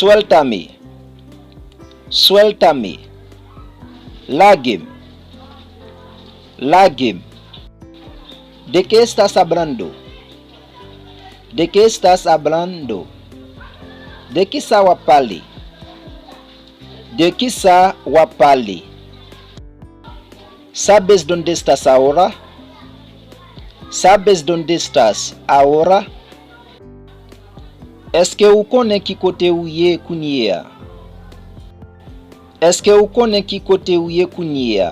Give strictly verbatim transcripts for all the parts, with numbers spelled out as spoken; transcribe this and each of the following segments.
Suéltame. Suéltame. Lage m. Lage m. ¿De qué estás hablando? ¿De qué estás hablando? De kisa w ap pale? De kisa w ap pale? ¿Sabes dónde estás ahora? ¿Sabes dónde estás ahora? Èske ou konnen ki kote ou ye kounye a? Èske ou konnen ki kote ou ye kounye a?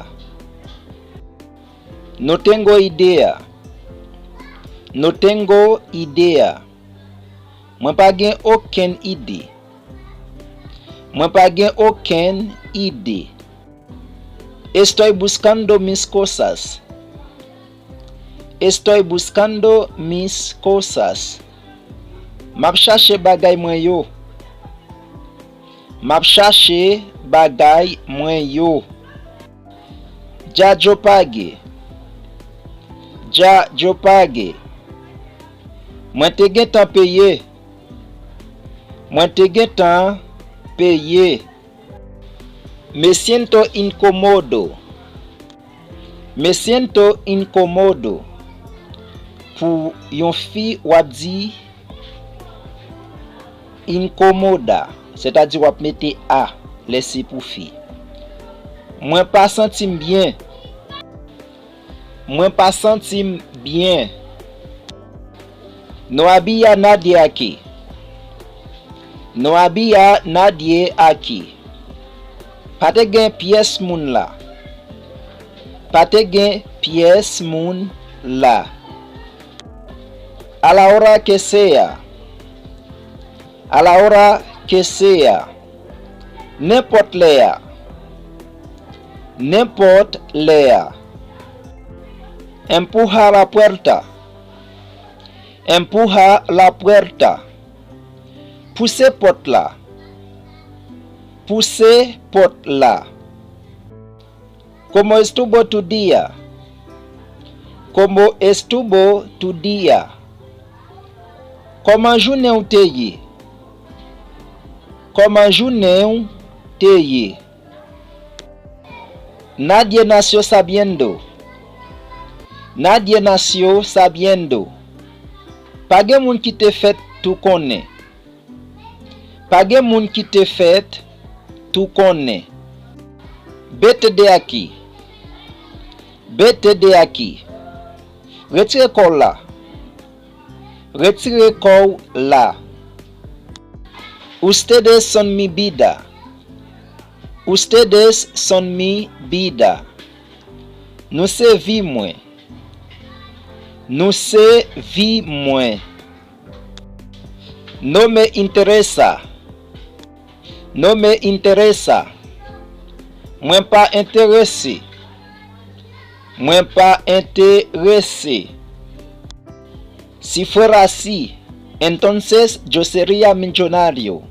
No tengo idea. No tengo idea. Mwen pa gen okenn ide. Mwen pa gen okenn ide. Estoy buscando mis cosas. Estoy buscando mis cosas. M ap chache bagay mwen yo. M ap chache bagay mwen yo. Ya yo pagué. Ya yo pagué. Mwen te gentan peye. Mwen te gentan peye. Me siento incómodo. Me siento incómodo. Pou yon fi, w ap di incómoda, sètadi w ap mete a lè se pou fi. Mwen pa santi m byen. Mwen pa santi m byen. No había nadie aquí. No había nadie aquí. Pa te gen pyès moun la. Pa te gen pyès moun la. A la hora que sea. A la hora que sea. Nenpòt lè a. Nenpòt lè a. Empuja la puerta. Empuja la puerta. Pouse pòt la. Pouse pòt la. ¿Cómo estuvo tu día? ¿Cómo estuvo tu día? Kòman jounen w te ye? Kòman jounen w te ye? Nadie nació sabiendo. Nadie nació sabiendo. Pa gen moun ki te fèt tou konnen. Pa gen moun ki te fèt tou konnen. Vete de aquí. Vete de aquí. Retire kò w la. Retire kò w la. Ustedes son mi vida. Ustedes son mi vida. Nou se vi mwen. Nou se vi mwen. No me interesa. No me interesa. Mwen pa enterese. Mwen pa enterese. Si fuera así, entonces yo sería millonario.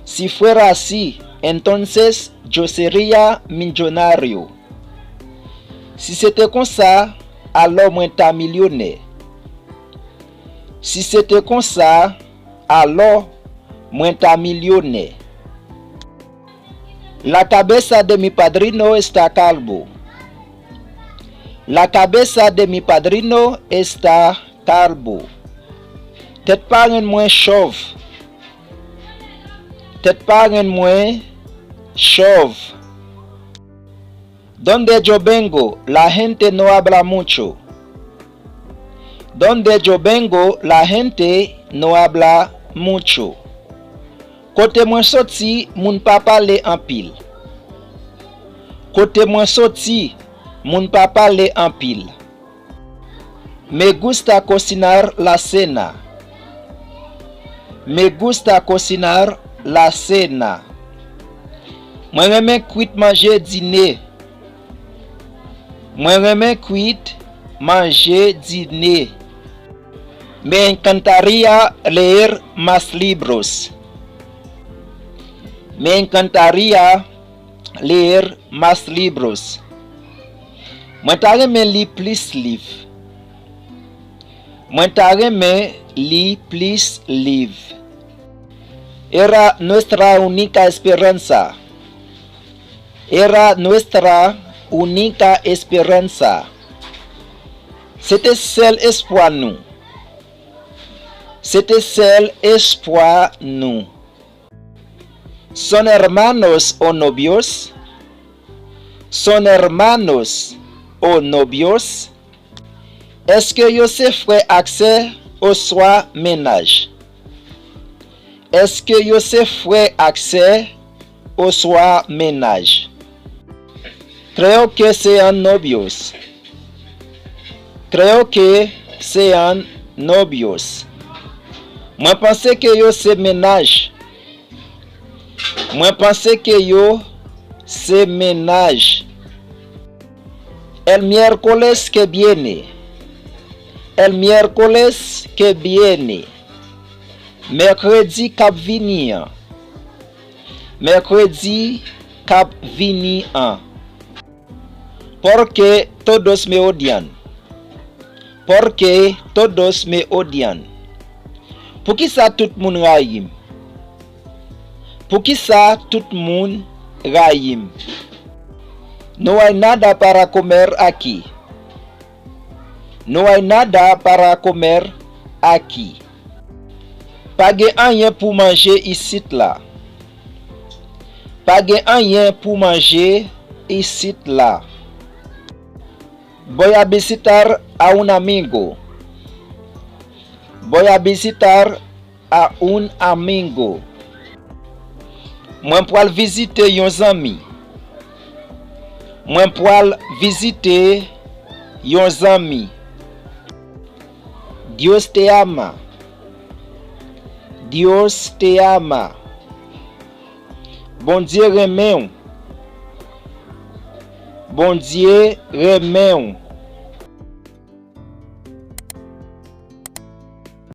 Si fuera así, entonces yo sería millonario. Si se te konsa, alò mwen ta milyonè. Si se te konsa, alò mwen ta milyonè. La cabeza de mi padrino está calvo. La cabeza de mi padrino está calvo. Tèt parenn mwen chòv. Tèt parenn mwen chòv. Donde yo vengo, la gente no habla mucho. Donde yo vengo, la gente no habla mucho. Kote mwen soti, moun pa pale anpil. Kote mwen soti, moun pa pale anpil. Me gusta cocinar la cena. Me gusta cocinar la cena. Mwen renmen kwit manje dine. Mwen renmen kwit manje dine. Me encantaría leer más libros. Me encantaría leer más libros. Mwen ta renmen li plis liv. Mwen ta renmen li plis liv. Era nuestra única esperanza. Era nuestra única esperanza. Se te sèl espwa nou. Se te sèl espwa nou. ¿Son hermanos o novios? ¿Son hermanos o novios? Èske yo se frè ak sè oswa mennaj? Èske yo se frè ak sè oswa mennaj? Creo que sean novios. Creo que sean novios. Mwen panse ke yo se mennaj. Mwen panse ke yo se mennaj. El miércoles que viene. El miércoles que viene. Mèkredi k ap vini an. Mèkredi k ap vini an. ¿Por qué todos me odian? ¿Por qué todos me odian? Poukisa tout moun rayi m? Poukisa tout moun rayi m? No hay nada para comer aquí. No hay nada para comer aquí. Pa gen anyen pou manje isit la. Pa gen anyen pou manje isit la. Voy a visitar a un amigo. Voy a visitar a un amigo. Mwen pral vizite yon zanmi. Mwen pral vizite yon zanmi. Dios te ama. Dios te ama. Bondye renmen w. Bondye renmen w.